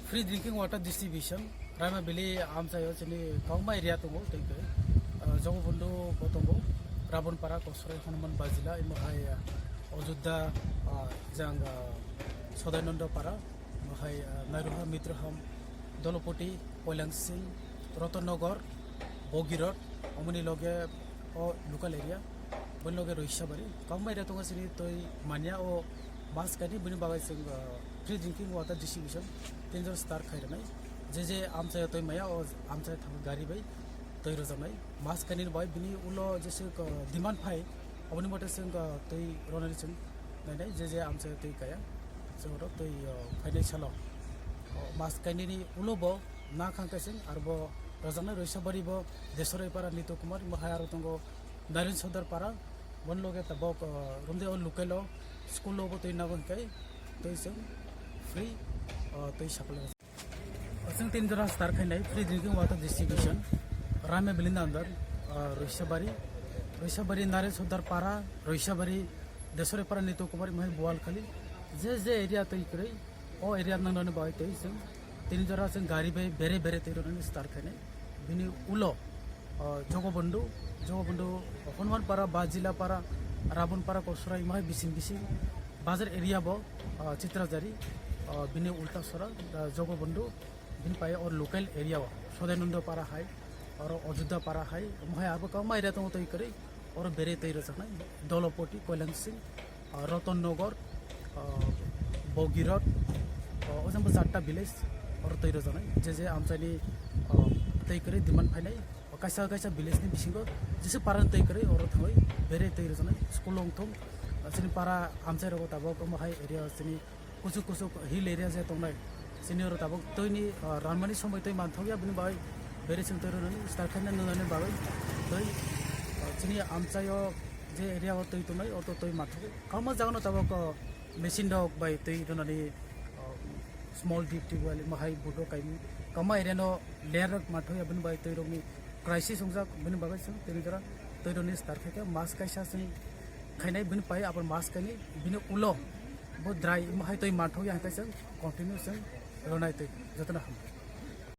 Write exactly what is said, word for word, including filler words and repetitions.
Free drinking water distribution, Raima Valley amchaio chini kwbangma area tongo, tei khe, ah, Jogobondhu bo tongo, Rabonpara, Kosrai, Hanuman Bazila, imo hai, ah, Ajudda, ah, jang, ah, Sodainanda Para, imo hai, ah, Nairuha, Mitraham, Dolopoti, Koilangsing, Rotonnogor, Bogirot, omoni loge o local area, boni loge Roisabari, kwbangma area tongo chini twi manya o mas kaini bini bagwi chwng, ah, free drinking water distribution tei jora start khai rwnai. Je je amchai twi maya o amchai thang gari bai twi rwjaknai. Mas kainwi bai bini ulo jese, ah, demand phai, oboni mote chwng, ah, twi ronani chwng nainai, je je amchai twi kaya. Chwng oro twi, ah, phainai salo. O mas kainwini ulo bo na khang kaising arbo rwjaknai Roisabari bo Deswrai Para Nito Kumar, imo hai aro tongo Naren Sodar Para, boni loge tabok, ah, romde o local o school o bo twi nago hinkai twi chwng free, ah, twi supply. Chwng tin jora start khainai free drinking water distribution, Raima Valley ni under, ah, Roisabari, Roisabari Naren Sodar Para, Roisabari Deswrai Para Nito Kumar, imo hai Boalkhali, je je area twi kwrwi, o area nangnani bagwi twi chwng tin jora chwng gari bai bere bere twi rwnani start khainai. Bini ulo, ah, Jogobondhu, Jogobondhu, Hanuman Para, Bazila Para, Rabon Para, Kosrai, imo hai bising bising bazar area bo, ah, Chitrajari, ah, bini ulta sora, ah, Jogobondhu, bini pai or local area o, Sodainanda Para hai, oro Ajudda Para hai, imo hai abo kwbangma area tongo twi kwrwi, oro bere twi rwjaknai, Dolopoti, Koilangsing, ah, Rotonnogor, ah, Bogirot, ah, o jang bo charta village, oro twi rwjaknai, je je amchaini, ah, twi kwrwi demand phainai, o kaisa kaisa village ni bisingo jesa para twi kwrwi oro thangwi bere twi rwjaknai, school wngthung, ah, chini para amchai rogo tabok omo hai area chini kuchuk kuchuk hill area je tongnai, chini oro tabok twi ni, ah, ranmani somoi twi manthokya, bini bagwi bere chwng twi rwnani start khaina nwnani bagwi twi, ah, chini amchaio je area o twi tongnai, orto twi manthokya. Kwbangma jagano tabok, ah, machine rok bai twi rwnani, ah, small deep tubewell, imo hai bodo kaimi. Kwbangma area no layer rok manthokya, bini bagwi twi rokni crisis wngjak, bini bagwi chwng tini jora twi rwnani start khaikha. Mas kaisa chwng khainai, bini pai abo mas kainwi, bini ulo bo dry, imo hai twi manthokya, hai kaisa continue chwng rwnai twi, jotono hamkha.